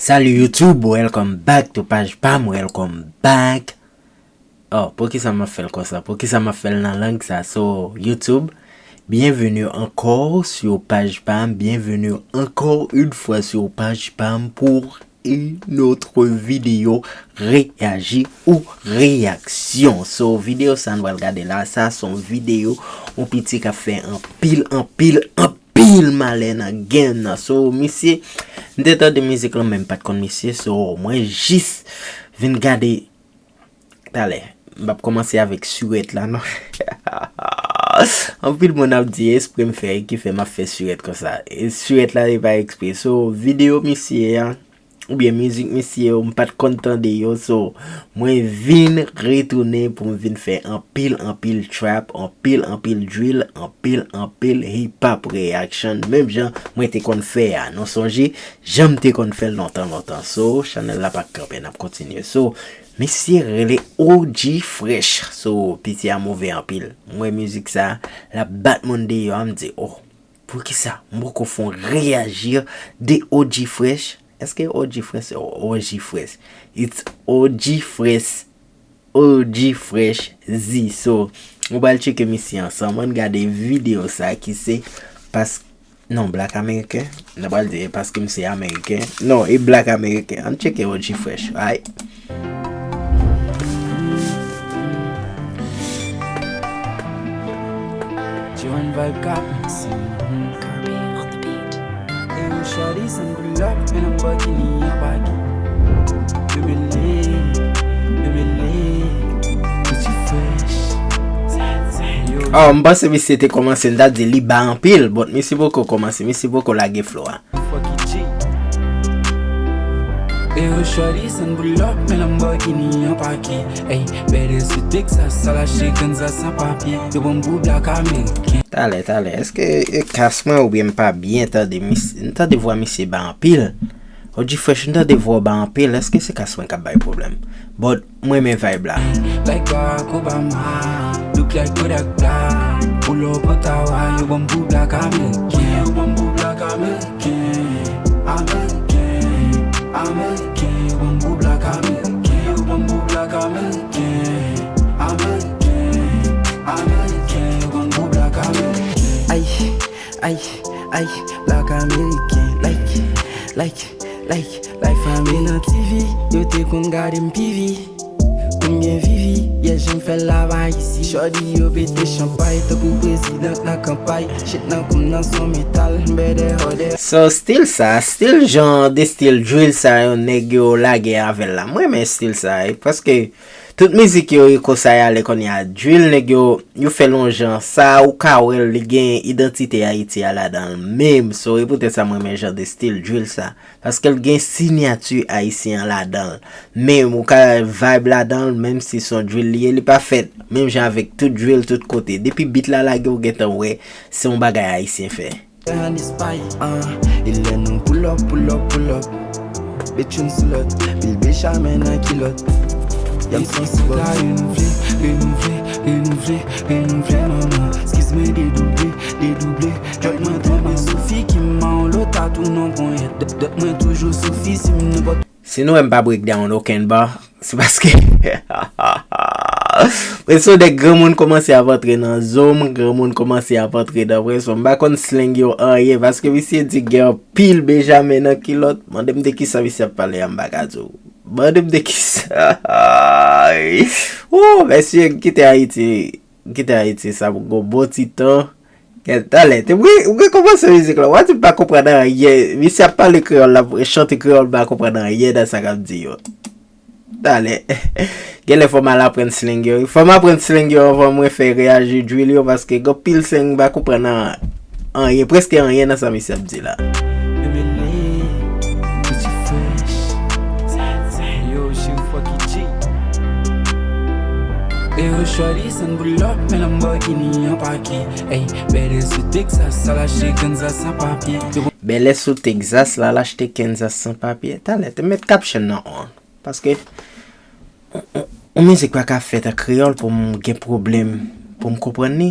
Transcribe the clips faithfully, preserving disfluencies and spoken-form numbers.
Salut YouTube, welcome back to paj pa m, welcome back. Oh, poukisa m ap fè l konsa? Poukisa m ap fè l nan lang sa? So, YouTube, bienvenue encore sur paj pa m, bienvenue encore une fois sur paj pa m pour une autre vidéo réagi ou réaction. So, videyo sa nou pral gade la, sa se yon videyo yon piti k ap fè anpil, anpil, anpil malè nan game nan. So, misye, m te tande mizik lan, men m pa t konn misye. So, mwen jis vin gade talè. M p ap kòmanse avèk siret la, non. Anpil moun ap di espre m fè ki fè m ap fè siret konsa. E siret la, e pa ekspre. So, videyo misye a, oubyen mizik misye yo, m pa t konn tande yo. So, mwen vin retounen pou m vin fè anpil, anpil trap, anpil, anpil drill, anpil, anpil hip hop reaction. Menm jan mwen te konn fè a. Nou sonje, jan m te konn fè l lontan, lontan. So, chanèl la pa kanpe, n ap kontinye. So, misye rele O G Fresh. So, piti a move anpil. M wè mizik sa, l ap bat moun deyò a, m di, oh, poukisa m poko fè yon reagir de O G Fresh? Èske O G Fresh? O G Fresh. It's O G Fresh. O G Fresh Z. So, nou pral tcheke misye ansanm. Ann gade videyo sa ki se pas-, non, Black American. Nou pral di paske m se Ameriken. Non, e Black American. Ann tcheke O G Fresh, right? Joan Vibe Cap. Kirby on the beat. E yon shawty san pull up, men Lamborghini an pake. Bebe lit, bebe lit, Gucci fresh. Yo. Oh, m panse misye te kòmanse, m ta di li ba anpil, but misye poko kòmanse, misye poko lage flow a. Fuck it, G. E yon shawty san pull up, men Lamborghini an pake. Ey, bèdè sou Texas, al achte ganza san papye. Yo ban m pou Black American. Talè, talè, èske e kas mwen oubyen m pa byen tande mis-, m tande vwa misye ba anpil? O G Fresh, m tande vwa w ba anpil, èske se kas mwen k ap bay pwoblèm? But, m renmen vibe la. Like Barack Obama, look like Kodak Black. Pull up Ottawa, yo ban m pou Black American. Yo ban m pou Black American. American, American, yo ban m pou Black American. Yo ban m pou Black American. American, American, yo ban m pou Black American. Ay, ay, ay, Black American. Like, like, like, life a mi nan T V, yo te konn gade m P V. Kounye vivi, yè jan m fè l laba isi. Shawty yo pete chanpay, tankou prezidan nan kanpay. Shit nan kou m nan son metal, bèdè hòdè. So, stil sa, stil jan de stil drill sa yo, nèg yo lage avè l la. Mwen renmen stil sa, e, paske tout mizik yo, e konsa y ale kounye a. Drill, nèg yo, yo fè l yon jan. Sa, ou ka wè l, li gen idantite Ayiti a ladan l menm. So, e poutèt sa mwen renmen jan de stil drill sa. Paske l gen siyati ayisyen an ladan l. Men ou ka vibe ladan l, menm si se yon drill li ye, li pa fèt menm jan avèk tout drill tout kote. Depi beat la lage, ou gentan wè se yon bagay ayisyen fè. An espay, ah, e lè nou pull up, pull up, pull up. Bechon sou lòt, pil Benjamin nan kilòt. Yam santi bòs. Renouvle, renouvle, renouvle, renouvle, manman. Skiz mwen, dedouble, dedouble. Djòl mwen tonbe sou fi ki mawon lo tatou nan ponyèt. Dòt mwen toujou sou fi si m nenpòt. Si nou wè m pa break down okenn bar, se paske preso de granmoun kòmanse ap antre nan zo m, granmoun kòmanse ap antre nan preso. M pa konn slang yo anyen, paske misye di gen anpil Benjamin nan kilòt. Mande m de kisa misye ap pale a, m pa ka di w. Mande m de kisa. Oh, mesye, kite Ayiti. Kite Ayiti sa pou gon bon ti tan. Kèt, talè, te, ou gen kòmanse mizik la. W a di m pa konprann anyen. Misye ap pale kreyòl, l ap chante kreyòl, m pa konprann anyen nan sa k ap di yo. Talè. Genlè fò m al aprann slang yo. Fò m aprann slang yo anvan mwen fè reaji drill yo, paske gen anpil slang m pa konprann an-, anyen, prèske anyen nan sa misye ap di la. Bebe lit, Gucci fresh. Yo, she fuck it, G. E yo shorty san pull up, men Lamborghini an pake. Ey, bèdè sou Texas, al achte Kansas san papye. Bèlè sou Texas, l al achte Kansas san papye. Talè, te met caption nan on. Paske, on, on, on mizik pa ka fèt an kreyòl pou m gen pwoblèm pou m konprann li.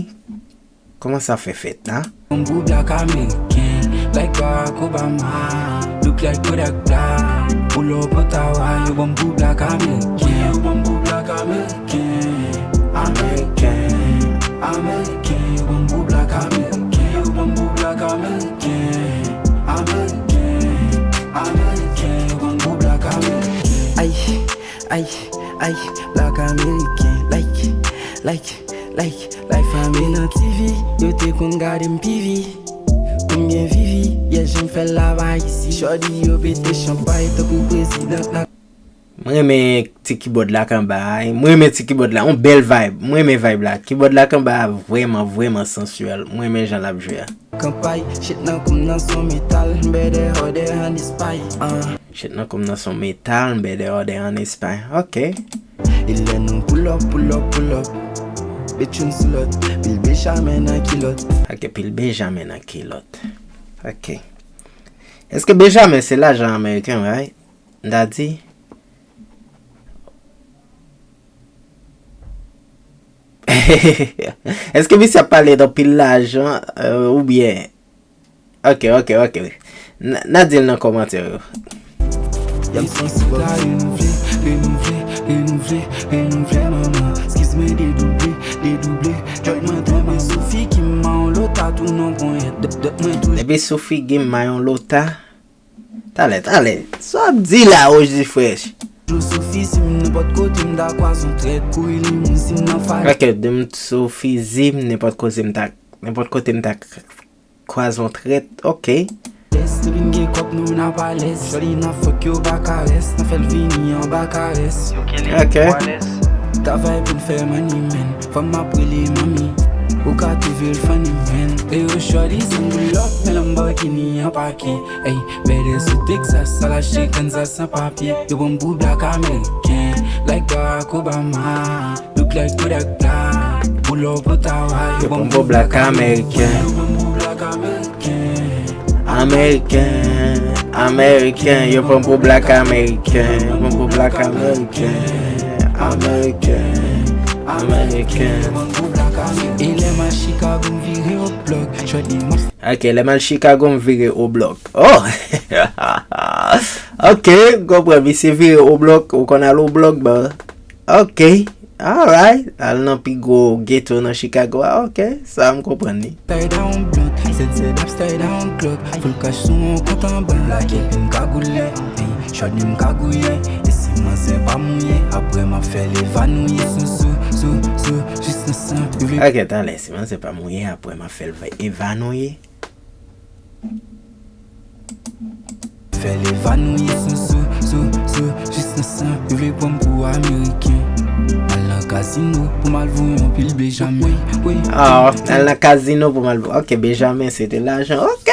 Kòman sa fè fèt la? Yon bout black American, like Barack Obama. Look Black Kodak Black, pull up Ottawa, yo ban m pou black Ameriken, yo ban m pou black Ameriken, Ameriken, Ameriken, yo ban m pou black Ameriken, yo ban m pou black Ameriken, Ameriken, Ameriken, yo ban m pou black Ameriken. Ay, ay, ay, black Ameriken, like, like, like, like family nan T V, yo te konn gade m P V. Konbyen vivi, yè jan m fè l laba isi. Shorty yo pete chanpay tankou prezidan la. Mwen renmen ti kibòd la k anba a, wi. Mwen renmen ti kibòd la, yon bèl vibe. Mwen renmen vibe la. Kibòd la k anba a vrèman, vrèman sansyèl. Mwen renmen jan l ap jwe a. Kanpay, shit nan koum nan son metal, m bèdè òdè an espay. Ah. Shit nan koum nan son metal, m bèdè òdè an espay. Ok. E lè nou pull up, pull up, pull up. Bechon sou lòt, pil Benjamin nan kilòt. Ok, pil Benjamin nan kilòt. Ok. Èske Benjamin se lajan ameriken, right? M ta di. Èske misye ap pale nan pil lajan, euh, oubyen? Ok, ok, ok. N-, n a di l nan kòmantè yo. Yam sansi ta renouvle, renouvle, renouvle, renouvle, manman. Skiz mwen dedouble, dedouble. Jòj mwen trè mwen sou figi m, mayon lota tou nan ponyèt. Dòt, dòt mwen tou. Depi sou figi m, mayon lota. Talè, talè. Sa w ap di la, O G Fresh? Dlo sou fizi m, nenpòt kote m ta kwaze yon trèt. Kouri limouzin nan fale. Ok, dlo sou fizi m, nenpòt kote m ta, nenpòt kote m ta k-, kwaze yon trèt. Ok. Lès, depi n gen kòb nou n ap alèz. Jòli nan fòk yo pa ka rès, nan fè l vini anba karès. Ok. Travay pou n fè money, man. Fanm ap rele manmi. Ou ka twouve l funny, man. E yo shorty san boulòk, men Lamborghini an pake. Ey, bèdè sou Texas, al achte Kansas san papye. Yo pran m pou black ameriken, like Barack Obama. Look like Kodak Black, pull up Ottawa. Yo pran m pou black ameriken. Yo pran m pou black ameriken. Ameriken, ameriken, yo pran m pou black ameriken. Yo pran m pou black ameriken. Ameriken, ameriken. E lè m al Chicago, m vire o blòk. Jòdi m ap Ok, lè m al Chicago, m vire o blòk. Oh! Ok, m konprann. Misye vire o blòk, ou konn al o blòk, bro. Ok, alright. Al nan pi gwo ghetto nan Chicago a. Ok, sa m konprann li. Upside down blunt, Z Z upside down clock. Full cash sou yon kont an bank. Black epi m kagoule, ey, short ni m kagouye. E si manzè pa mouye, apre m ap fè l evanouye. Sou, sou, sou, sou, jis nan san. Ok, talè, si manzè pa mouye, apre m ap fè l evanouye. Fè l evanouye sou, sou, sou, sou, jis nan san. Yo vle pran m pou ameriken. Al nan kazino pou m al voye yon pil Benjamin. Wi, wi. Ah, al nan kazino pou m al voye. Ok, Benjamin, se te lajan. Ok,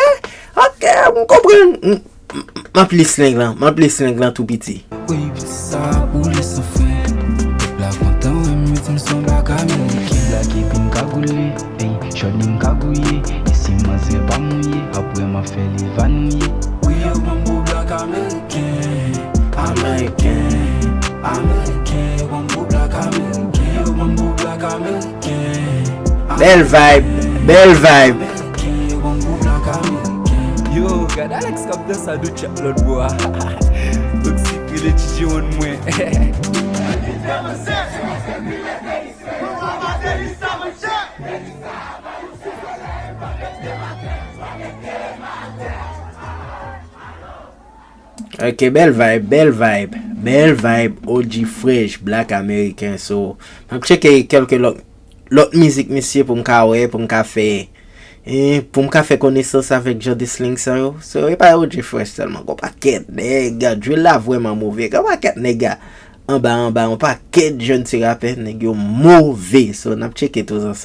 ok, m konprann. M, m, m ap li slang lan. M ap li slang lan tou piti. Wi, piti sa a boule san fren. Pèp la kontan wè m, yo di m se yon black ameriken. Black epi m kagoule. Ey, short ni m kagouye, e si manzè pa mouye, apre m ap fè l evanouye. Wi, yo pran m pou black ameriken, ameriken, ameriken, yo pran m pou black ameriken, yo pran m pou black ameriken. Bèl vibe, bèl vibe. Ameriken, yo pran m pou black ameriken. Yo, gade Alex k ap danse a de chat lòt bò a. Toxic, rele G G one mwen. Ok, bèl vibe, bèl vibe, bèl vibe, O G Fresh, Black American. So, m ap tcheke kèlke lòt, lòt mizik misye pou m ka wè, pou m ka fè, eh, pou m ka fè konesans avèk jan de slang sa yo. So, e pa O G Fresh sèlman, gon pakèt nèg, drill la vrèman move, gon pakèt nèg anba, anba, yon pakèt jèn ti rapè, nèg yo move. So, n ap tcheke toujou sa.